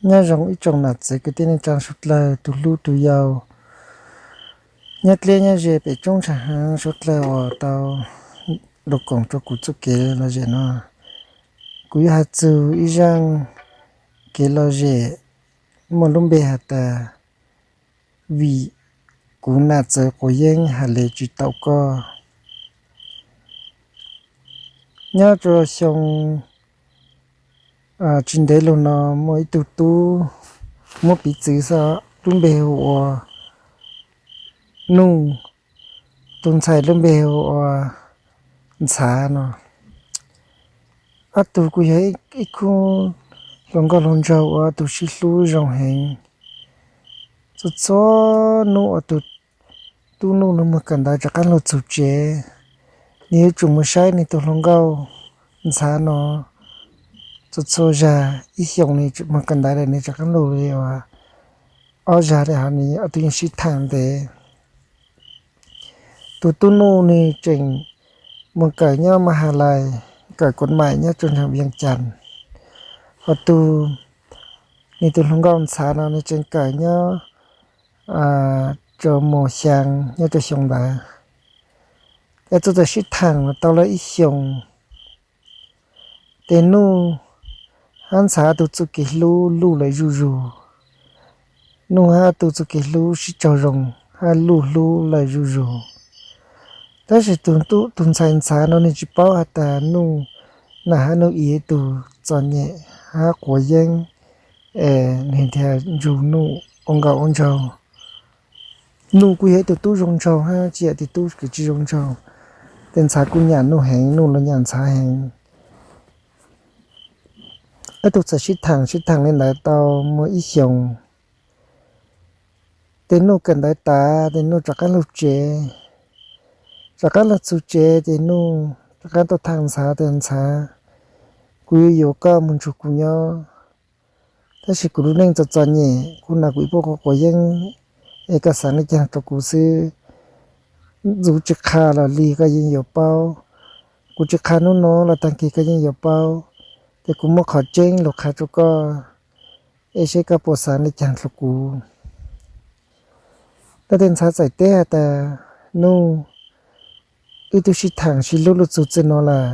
Nyob zoo ib tsoom nam txiv kwv tij neej tsaa suav dlawg, tus hlub tus yau, nyob dleb nyob ze pem roob ntshai heev suav dlawg uas tau lug koom rua kuv txuj kev lom zem no. Kuv yuav has txug ib zaaj kev lom zem muaj lub npe has tas, vim kuv nam txawv quav yeeb has le tsi tau koj. Nyob rua xyoo tsi ntev lug no muaj ib tug tub, muab piv txwv xwb, lub npe hu ua Nuj, tus ntxhais lub npe hu ua Ntxhav no. Ob tug kuj yog ib khub hluas nkauj hluas nraug uas ob tug sib hlub zoo heev. Txhua txhua nub uas tus tub Nuj nws moog kawm ntawv rov qaab lug txug tsev, nws yuav tsum moog saib nws tus hluas nkauj Ntxhav no. Txhua txhua zag ib xyoos nws moog kawm ntawv lawm nws rov qaab lug li ua ob zag le hov nws ob tug yeej sib thaam ntev. Tus tub Nuj nws tseem moog kawm nyob ma has lais, kawm kuas maim nyob rua nraag Vias Cas. Hos tus, nws tus hluas nkauj Ntxhav no nws tseem kawm nyob rua Muas Xyaa nyob rua xyoo ntawd. Ob tug txawm sib thaam tau le ib xyoos, tes Nuj hab Ntxhav tug txuj kev hlub luj lawm zuj zug. Nuj hab tug txuj kev hlub sib raug zoo hab luj hlub lawm zuj zug. Tab sis tus ntxhais Ntxhav no nws tsi paub has tas Nuj nam hab Nuj ib tug txom nyem hab quav yeeb, es nws thiaj nrug Nuj ua nkauj ua nraug. Nuj kuj yog ib tug tub zoo nraug hab tsi yog ib tug tub kws tsi zoo nraug. Tes Ntxhav kuj nyam Nuj heev, Nuj los nyam Ntxhav heev. Ob tug txawm sib thaam sib thaam li ntawd tau muaj ib xyoos, tes Nuj kawm ntawv tas tes Nuj rov qab lug tsev. Rov qab lug txug tsev tes Nuj rov qab tuaj tham Ntxhav tas, Ntxhav, kuv yuav yuav koj moog nrug kuv nyob, tab sis kuv lub neej txom txom nyem, kuv nam kuv ib puab quav quav yeeb, es koj xaav le caag rua kuv xwb. Kuv tsi qha los lig koj yeej yuav paub, kuv tsi qha nub no los taag kis koj yeej yuav paub, tes kuv muaj qhov tseeb lug qha rua koj, es seb koj puas xaav le caag rua kuv. Tab tes Ntxhav txawm teb has tas, Nuj, wb tub sib thaam sib hlub lug txug txij no lawm,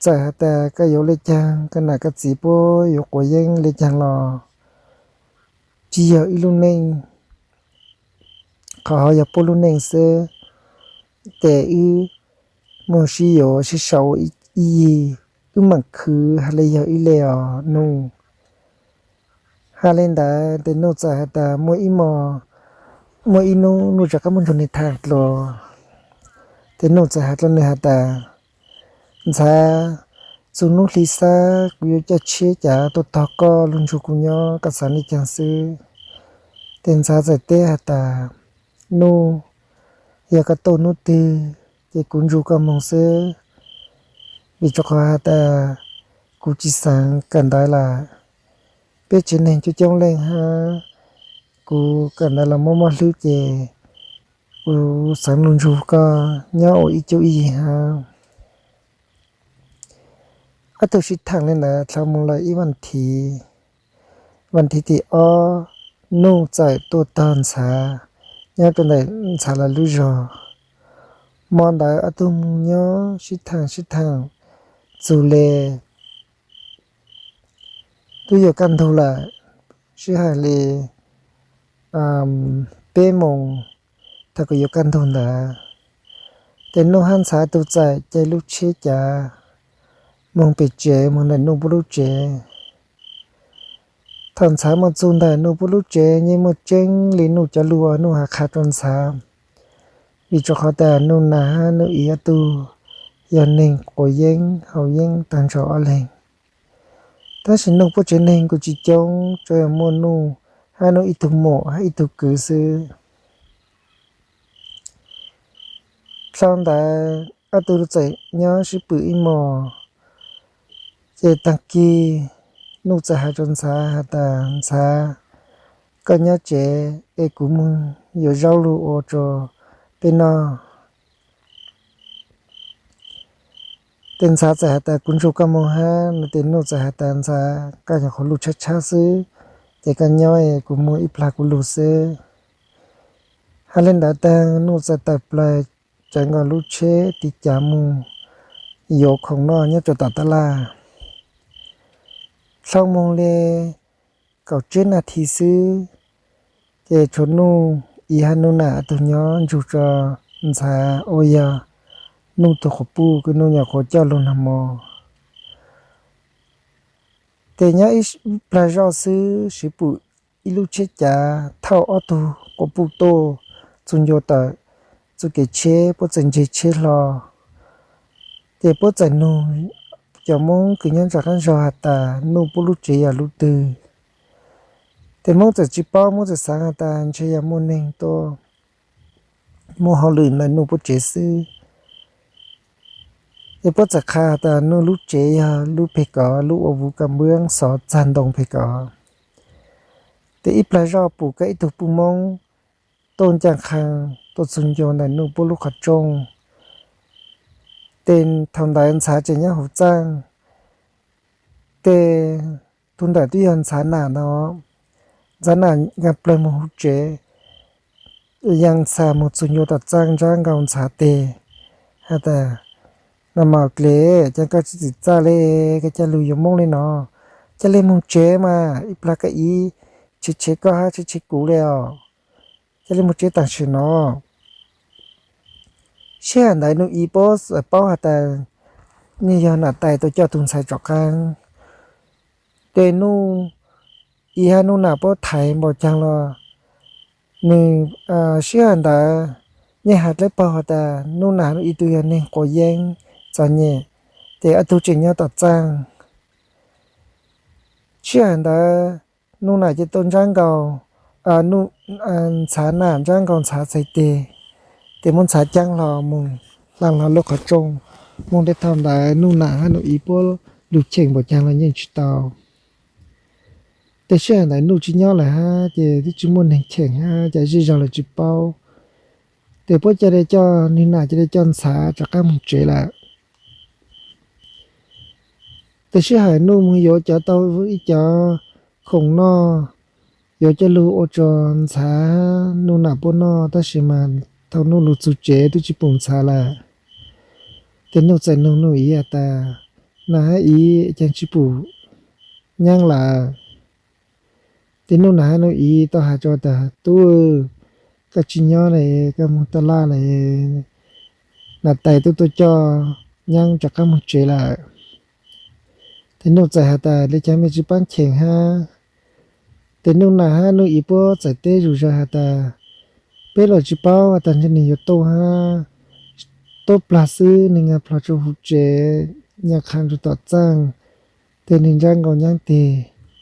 txawm has tas koj yuav le caag, koj nam koj txiv puab yuav quav yeeb le caag los tsi yog wb lub neej, qhov hov yog puab lub neej xwb. Tes wb moog sib yuav sib sau ua ib yig, wb maam khwv has le yog ib le os Nuj. Has le ntawd tes Nuj txawm has tas, muaj ib nub Nuj rov qab moog nrug nwg tham dlua, tes Nuj txawm has dlua nwg has tas, Ntxhav, txug nub hli xab kuv yuav coj tshiab cav tuaj tog koj lug nrug kuv nyob, koj xaav le caag xwb. Tes Ntxhav txawm teb has tas, Nuj, yog koj tuaj nub twg ces kuv nrug koj moog xwb, vim rua qhov has tas kuv tsi xaav kawm ntawv lawm. Peb tsev neeg coob coob leej hab, kuv kawm ntawv los muaj muaj hlwb ces kuv xaav lug nrug koj nyob ua ib cuab ib yig hab. Ob tug sib thaam le ntawd dhau moog lawm ib vaam thiv, vaam thiv tim ob, Nuj txawm tuaj tog Ntxhav nyob rua ntawm Ntxhav lawv lub zog. Mo ntawd ob tug moog nyob sib thaam sib thaam txug le tub yuav kaj ntug lawm, sib hais le peb moos thaum kuv yuav kaj ntug ntawd, tes Nuj hab Ntxhav tug txawm caij lub tsheb cav moog pem tsev moog ntawm Nuj puab lub tsev. Thaum Ntxhav moog txug ntawm Nuj puab lub tsev yeej muaj tseeb le Nuj cov lug uas Nuj has qha rua Ntxhav, vim rua qhov tas Nuj nam hab Nuj ib ob tug yog neeg quav yeeb haus yeeb taag nrho ob leeg. Tab sis Nuj puab tsev neeg kuj tsi coob, tsuas yog muaj Nuj hab Nuj ib tug mum hab ib tug kwv xwb. Dhau ntawd ob tug txawm nyob sib pwm ib mos, ces taag kis Nuj txawm has rua Ntxhav has tas, Ntxhav, koj nyob tsev es kuv moog yuav zaub lug ua rua peb noj. Tes Ntxhav txawm has tas, kuv nrug koj moog hab no. Tes Nuj txawm has tas, Ntxhav, koj nyuam qhuav lug tshab tshab xwb, ces koj nyob es kuv mus ib plag kuv lug xwb. Hais li ntawd tag Nuj txawm tawm plaws, tsav nkaus lub tsheb tiv cav mus yuav khoom noj nyob rau tom tab laj. Dhau mus li kaum tsib nas this xwb, ces tshuav Nuj Ib hab Nuj Nam tug nyob ntsug rau ntxhav uas yog Nuj tug quas puj kws Nuj nyuam qhuav coj lug nag hmo. Ces nyob ib plag zoj xwb siv pum ib lub tsheb cav thauj ob tug quas puj tuaj txug ncua tawm txuj kev tsheb, puab txawm ntseg tsheb hlo. Ces puab txawm nug cov Moob kws nyob nram qaab zog has tas Nuj puab lub tsev yog lub twg. Ces Moob txawm tsis paub, Moob txawm xaav has tas ntshe yog muaj neeg tuaj muaj hauj lwm ntawm Nuj puab tsev xwb. Ces puab txawm qha has tas Nuj lub tsev yog lub peg kov, lub uas vuv kas npuab xov txag ntoo peg kov. Ces ib plag zoj pum kag ib tug puj Moob tuaj ncaaj qha tuaj txug ncua ntawm Nuj puab lub qhov rooj. Ces thaum ntawd ntxhav tseem nyob hauv txaaj. Ces tug ntawm twb yog ntxhav Nam no. Ntxhav Nam nkaag plawg moog huv tsev, yaa ntxhas moog txug ncua tom txaaj ntsab nkaus ntxhav teg has tas, Nam Maum Dlev, ca koj tsi txim txaj le, koj ca lug yuav Moob le no? Ca le moog tsev mas, ib plag koj ib tshev tshev koj hab tshev tshev kuv le os. Ca le moog tsev taam sim no. Sij hawm ntawd Nuj Ib puab paub has tas nwg yog Nam Tais tuaj coj tug ntxhais rov qaab. Ces Nuj Ib hab Nuj Nam puab thaiv npaum caag los, nwg, sij hawm ntawd yeej has dleb paug has tas Nuj Nam Nuj Ib tug yog neeg quav yeeb txom nyem, ces ob tug tseem nyob tom txaaj. Sij hawm ntawd Nuj Nam ces tuaj ntsab nkaus, ntxhav Nam ntsab nkaus ntxhav txhais teg, ces muab ntxhav caab hlo moog hla hlo lub qhov rooj. Moog txij thaum ntawd Nuj Nam hab Nuj Ib puab lug cheem npaum caag los yeej tsi tau. Ces sij hawm ntawd Nuj tsi nyob lawm hab, ces twb tsi muaj neeg cheem hab, ces zej zog los tsi paub. Ces puab ca le coj, Nuj Nam ca le coj ntxhav rov qaab moog tsev lawm. Ces sij hawm Nuj moog yuav cov tau ib cov khoom noj, yuav coj lug ua rua ntxhav Nuj Nam puab noj, tab sis mas thaum Nuj lug txug tsev twb tsi pum ntxhav lawm. Ces Nuj txawm nug Nuj Ib has tas, Nam hab Ib, caag tsi pum Nyaab lawm? Ces Nuj Nam hab Nuj Ib tau has rua tas, Tub, koj tsi nyob le, koj moog taj laj le, Nam Tais tub tuaj coj Nyaab rov qaab moog tsev lawm. Ces Nuj txawm has tas, Le caag mej tsi paab cheem hab? Ces Nuj Nam hab Nuj Ib puab txawm teb zug zag has tas, Peb los tsi paub has tas nwg yuav tuaj hab, tuab plag xwb nwg nkaag plho rua huv tsev, nyaam qha rua tom txaaj, ces nwg ntsab nkaus Nyaab teg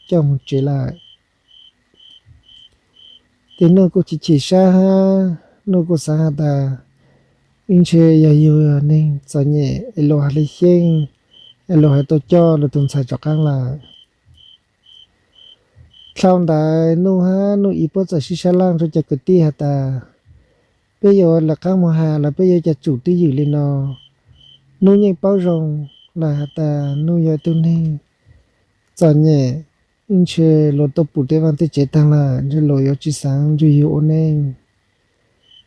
coj moog tsev lawm. Ces Nuj kuj chim chim sab hab, Nuj kuj xaav has tas, Ib ntshe yog yug yog neeg txom nyem es luas has le xyeeb, es luas has tuaj coj luas tug ntxhais rov qaab lawm. Dlhau ntawd Nuj hab Nuj Ib puab txawm sib sab laaj rua cov kwv tij has tas, Peb yuav lawv qaab moog has los peb yuav ca tsum twj ywm le no? Nuj yeej paub zoo lawm has tas Nuj yog tug neeg txom nyem, ib ntshe luas tuaj pum tej vaaj tej tsev taag lawm, ntshe luas yuav tsi xaav nrug yug ua neej,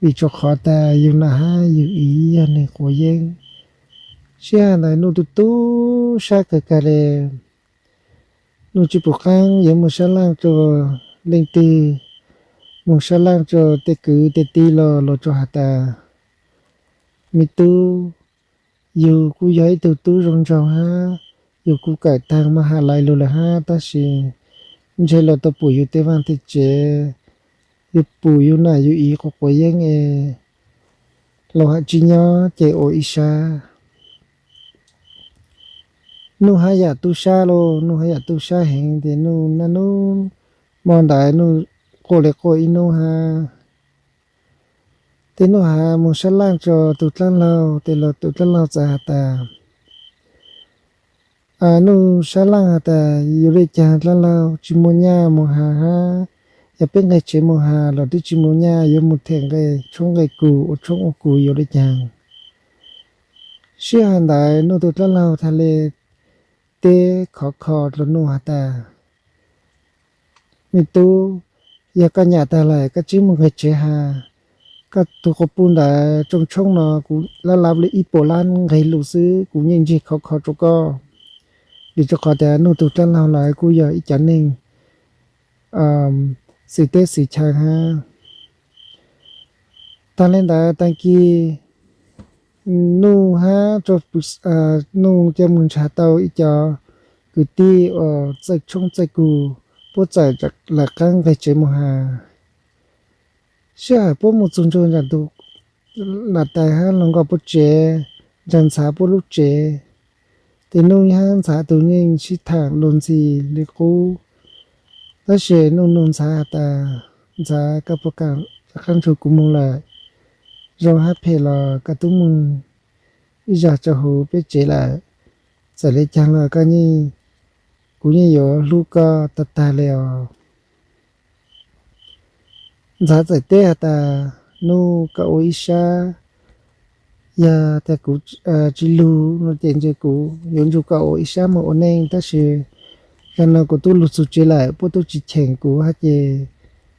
vim rua qhov tas yug Nam hab yug Ib yog neeg quav yeeb. Sij hawm ntawd Nuj tu tu sab kawg kawg le. Nuj tsi pum qaab yuav moog sab laaj rua leej twg, moog sab laaj rua tej kwv tej tij los luas tsuas has tas, Me tub, yug kuj yog ib tug tub zoo nraug hab, yug kuj kawm taag maj has lais lug lawm hab, tab sis ntshe luas tuaj pum yug tej vaaj tej tsev, yug pum yug Nam yug Ib quav quav yeeb es luas has tsi nyob ces ua ib sab. Nuj hab yam tub sab lauj, Nuj hab yam tub sab heev, ces Nuj naj nub mo ntawd Nuj quaj le quaj ib nub hab. Ces Nuj has moog sab laaj rua tug dlaab laug, ces los tug dlaab laug txawm has tas, Nuj sab laaj has tas, Yuav le caag dlaab laug, tsi muaj nyaj moog has hab, yog peb nqeg tsev moog has los twb tsi muaj nyaj, yuav moog them nqe tshoob nqe kus ua tshoob ua kus yuav le caag? Sij hawm ntawd Nuj tug dlaab laug txhad le teb khov kho rua Nuj has tas, Me tub, yog koj nyam tag lawm koj tsis mus nqeg tsev has, koj tus quas puj ntawd tsoo tshoob no kuv lab lab li ib puas lab nqeg lus xwb kuv yeej ntseg khov kho rau koj. Vim rau qhov tias Nuj tus dab laug lawv kuj yog ib cov neeg xwm teb xwm chaw hab. Tag le ntawd tag kis Nuj hab Nuj coj mus ntshav tau ib co kwv tij uas txawj tshoob txawj kug puab txawm lawv qaab nqeg tsev mus has. Sij hawm puab mus txug ntsug ntawm tus nam tais hab luas nkaus puab tsev, ntsag ntxhav puab lub tsev, ces Nuj hab ntxhav tus neeg sib thaam luag ntxhi li qub. Tab sis Nuj nug ntxhav has tas, ntxhav, koj puas kam rov qaab nrug kuv moog lawm? Zoo hab phem los koj tub moog ib zag rua huv peb tsev lawm. Txawm le caag los koj, kuv yeej yuav hlub koj tag tag le os. Ntxhav txawm teb has tas, Nuj, koj ua ib sab, yog tas kuv tsis lug no ces ntshe kuv yuav nrug koj ua ib sab moog ua neej, tab sis zag no kuv tub lug txug tsev lawm puab tub tsis cheem kuv hab ces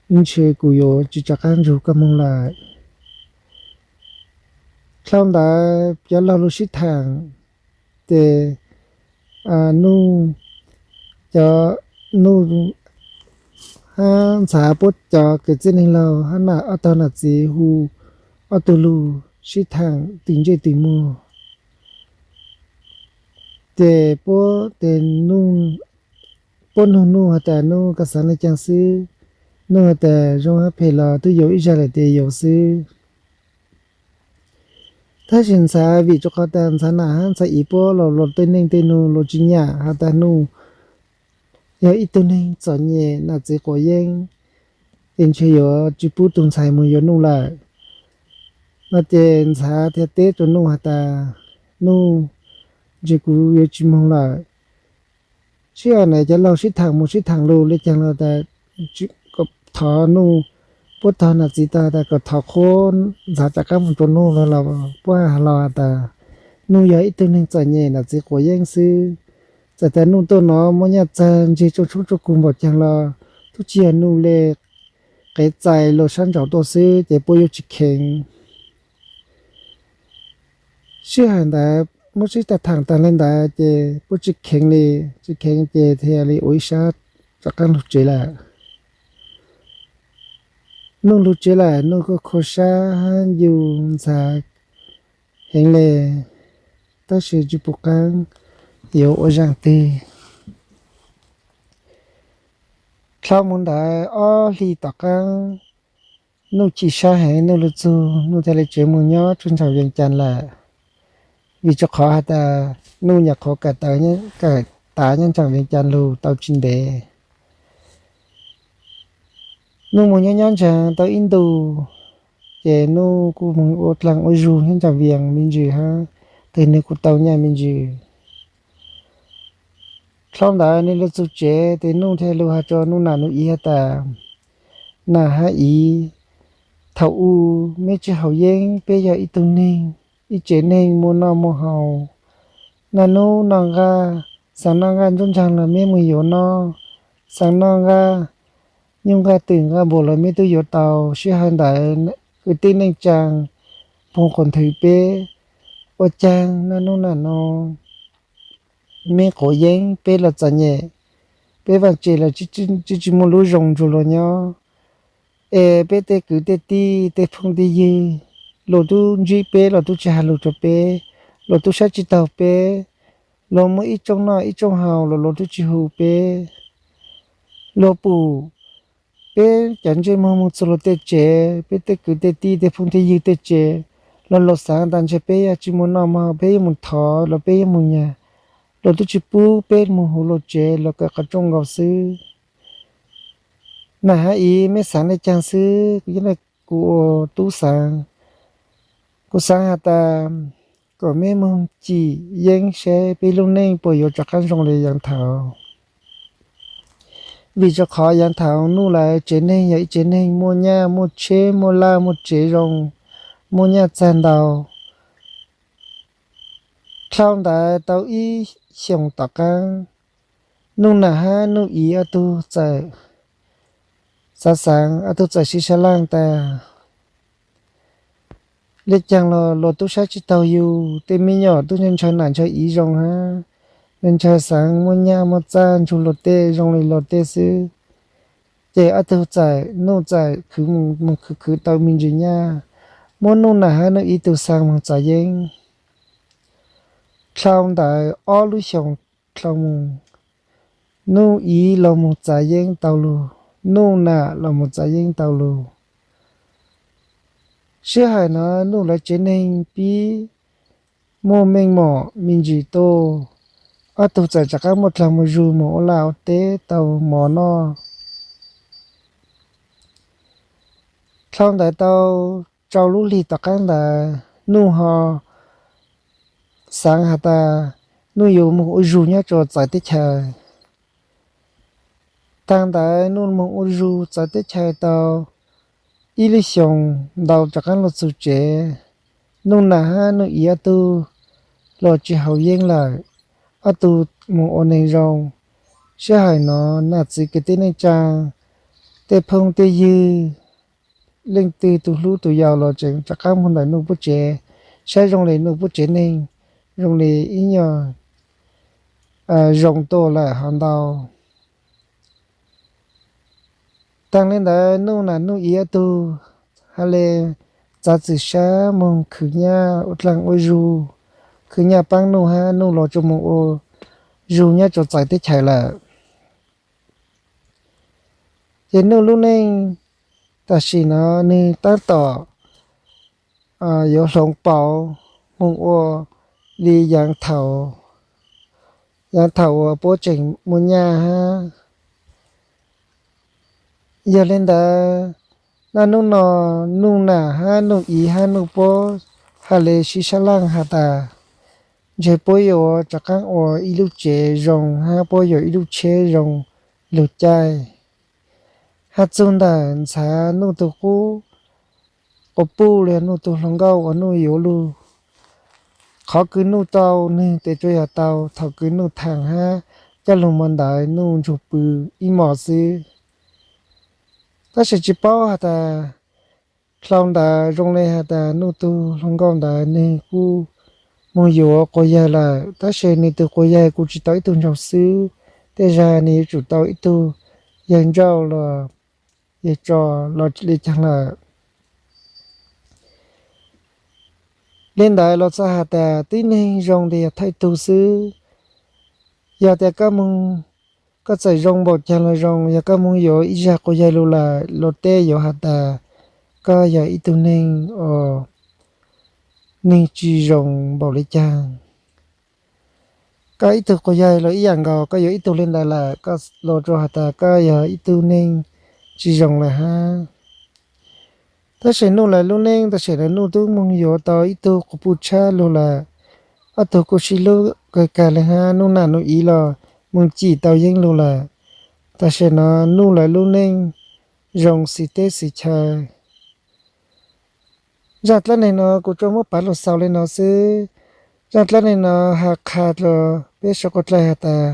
ib ntsis kuv yuav tsis rov qaab nrug koj moog lawm. Dlhau ntawd cov laug lug sib thaam, ces Nuj, cov Nuj hab ntxhav puab cov kwv tij neeg laug hab ob tog nam txiv hu ob tug lug sib thaam tim ntsej tim muag. Ces puab, puab nug Nuj has tas, Nuj, koj xaav le caag xwb? Nuj has tas, zoo hab phem los tub yuav ib zag lawm tes yuav xwb. Tab sis ntxhav, vim rua qhov tas ntxhav nam hab ntxhav iv puab los luag tej neej tej nug luag tsis nyam has tas Nuj yog ib tug neeg txom nyem nam txiv quav yeeb, es ntshe yuav tsis pub tug ntxhais moog yuav Nuj lawm no ces ntxhav thiaj teb rua Nuj has tas, Nuj, ntshe kuv yuav tsis moog lawm. Sij hawm ntawd cov laug sib thaam mus sib thaam lug le caag los tas thov Nuj, puab tog nam txiv tog tas kom thov qhuab ntxhav rov qaab moog rua Nuj los puab has los has tas, Nuj yog ib tug neeg txom nyem nam txiv quav yeeb xwb. Txawm tas Nuj tuaj no muaj nyaj txag ntseg tsoo tshoob tsoo kug npaum caag los tub tsis yog Nuj le, qev txais luag sab nraud tuaj xwb ces puab yuav tsis kheev. Sij hawm ntawd muab sib tag thaam taag le ntawd ces puab tsis kheev li, tsis kheev ces thiaj li ua ib sab rov qaab lug tsev lawm. Nuj lug tsev lawm Nuj kuj khua sab hab yug ntxhav heev le, tab sis tsis pum qaab yuav ua zaaj twg. Dlhau moog ntawd ob hli tom qaab, Nuj chim sab heev, Nuj lug txug Nuj thiaj li tsev moog nyob rua nraag Vias Cas lawm. Vim rua qhov has tas Nuj nyam qhuav kawm tav nyob nraag Vias Cas lug tau tsis ntev. Nuj moog nyob nyob nraag tau ib ntu, ces Nuj kuj moog ua dlaag ua zug nyob nraag Vias me ntsis hab, tes nwg kuj tau nyaj me ntsis. Dlhau ntawd nwg lug txug tsev tes Nuj thiaj lug has rua Nuj nam Nuj iv has tas, nam hab iv, thaum u meb tsis haus yeeb, peb yog ib tug neeg, ib tsev neeg muaj noj muaj haus, naj nub noj nqaj, xaav noj nqaj nruab nraag los meb moog yuav noj, xaav noj nqaj nyuj nqaj twm nqaj npua los meb tub yuav tau. Sij hawm ntawd kwv tij neej tsaa phooj quas nthwv peb, ua caag naj nub nam nub meb quav yeeb, peb los txom nyem, peb vaaj tse los tsi tsi muaj lub zoo nrug luag nyob. Es peb tej kwv tej tij tej phooj tej ywg, luag tub ntsib peb, luag tub tsi has lug rua peb, luag tub saib tsi taug peb, luag muaj ib tsooj noj ib tsooj haus los luag tub tsi hu peb. Luag pum peb cov ntsej muag moog txug luag tej tsev, peb tej kwv tej tij tej phooj tej ywg tej tsev, luag luag xaav tas ntshe peb yog tsi muaj noj muaj haus, peb yuav moog thov los peb yuav moog nyag, luag tub tsi pub peb moog huv luag tsev, luag kawm qhov rooj nkaus xwb. Nam hab iv, meb xaav le caag xwb? Kuv yog kuv ua tub xaav, kuv xaav has tas kom meb moog cim yeeb saib peb lub neej puas yuav rov qaab zoo le yaav thaud. Vim rua qhov yaav thaud Nuj lawv tsev neeg yog ib tsev neeg muaj nyaj muaj tsheb muaj laj muaj tsev zoo, muaj nyaj txag ntau. Dlhau ntawd tau ib xyoos tom qaab, Nuj nam hab Nuj iv ob tug txawm xav xaav ob tug txawm sib sab laaj tas, le caag los luas tub sab tsi taug yug, tej me nyuam tub ntshaw nam ntshaw iv zoo hab, ntshaw xaav muaj nyaj muaj txaj ntsug luas tej zoo le luas tej xwb. Ces ob tug txawm, Nuj txawm khwv moog khwv khwv tau me ntsis nyaj, muab Nuj nam hab Nuj iv tug xaa moog txav yeeb. Dlhau ntawd ob lub xyoos dlhau moog, Nuj iv los moog txav yeeb tau lug, Nuj nam los moog txav yeeb tau lug. Sij hawm no Nuj lawv tsev neeg pib muaj meej mom me ntsis tuaj, ob tug txawm rov qaab muaj dlaag muaj zug moog ua laj ua teb tau mov noj. Dlhau ntawd tau rau lub hli tom qaab ntawd Nuj ho xaav has tas Nuj yuav moog ua zug nyob rua txawv teb chaws. Taag ntawd Nuj moog ua zug txawv teb chaws tau ib lub xyoos ntau rov qaab lug txug tsev. Nuj nam hab Nuj iv ob tug los tsi haus yeeb lawm, ob tug moog ua neeg zoo. Sij hawm no nam txiv kwv tij neej tsaa, tej phooj tej ywg, leej twg tug hlub tug yau los tseem rov qaab moog ntawm Nuj puab tsev, saib zoo le Nuj puab tsev neeg zoo le ib nyuag zoo tuaj lawm hov ntau. Taag le ntawd Nuj nam Nuj iv ob tug has le txav txim sab moog khwv nyaj ua dlaag ua zug, khwv nyaj paab Nuj hab Nuj los tsuas moog ua zug nyob rua txawv teb chaws lawm. Ces Nuj lub neej tam sim no nwg taab tom yuav hloov pauv moog ua li yaav thaum, yaav thaum uas puab tseem muaj nyaj hab. Yog le ntawd, naj nub no Nuj nam hab Nuj iv hab Nuj puab has le sib sab laaj has tas, ntshe puab yuav rov qaab ua ib lub tsev zoo hab puab yuav ib lub tsheb zoo lug caij. Has txug ntawm ntxhaav Nuj tug qub quas puj le Nuj tug hluas nkauj uas Nuj yuav lug, qhov kws Nuj tau nwg tes tsuas yog tau thaum kws Nuj thaam hab coj lug mo ntawd Nuj ntsug pw ib mos xwb. Tab sis tsi paub has tas dlhau ntawd zoo le has tas Nuj tug hluas nkauj ntawd nwg kuj moog yuav quas yawg lawm, tab sis nwg tug quas yawg kuj tsi tau ib tug nraug xwb, tej zag nwg yuav tsum tau ib tug yawg nrauj los yawg tso los le caag lawm. Le ntawd los txhaj has tas tib neeg zoo tes yog thawj tug xwb. Yog tas koj moog, koj txawm zoo npaum caag los zoo, yog koj moog yuav ib zag quas yawg lug lawm, luag tej yuav has tas koj yog ib tug neeg, neeg tsi zoo npaum le caag. Koj ib tug quas yawg los ib yaam nkaus, koj yuav ib tug le ntawd lawm, koj los tsuas has tas koj yog ib tug neeg tsi zoo lawm hab. Tab sis Nuj lawv lub neej tam sim no Nuj tub moog yuav tau ib tug quas puj tshab lug lawm, ob tug kuj sib hlub kawg kag le hab, Nuj nam Nuj iv los moog cim tau yeeb lug lawm. Tam sim no Nuj lawv lub neej zoo xis teb xis chaw. Zaaj dlaab neeg no kuv tsuas muab pav lug xaus le no xwb. Zaaj dlaab neeg no has qha rua peb suav quas dlaig has tas,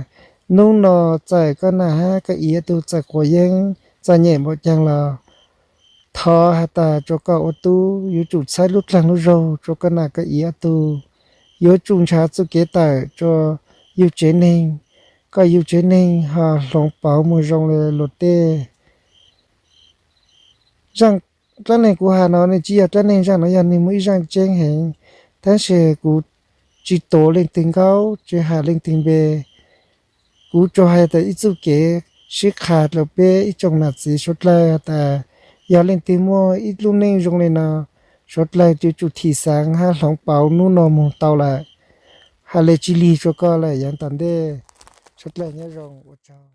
nub no txawm koj nam hab koj iv ob tug txawm quav yeeb txom nyem npaum caag los, thov has tas rua koj ua tub yuav tsum txhawb lub dlaag lub zaug rua koj nam koj iv ob tug, yuav tsum nrhav txuj kev tawm rua yug tsev neeg, kom yug tsev neeg ho hloov pauv moog zoo le luag tej. Zaaj dlaab neeg kuv has no nws tsi yog dlaab neeg, zaaj no yog nwg muaj ib zaaj tseeb heev, tab sis kuv tsi tuav leej twg nkaub tsi has leej twg npe. Kuv tsuas has tas ib txuj kev sib qha rua peb ib tsoom nam txiv suav dlawg tas, yog leej twg muaj ib lub neej zoo le no, suav dlawg yuav tsum thim xaav hab hloov pauv nub no moog tau lawm. Has le tsi lig rua koj lawm yav tom ntej. Suav dlawg nyob zoo, ua tsaug.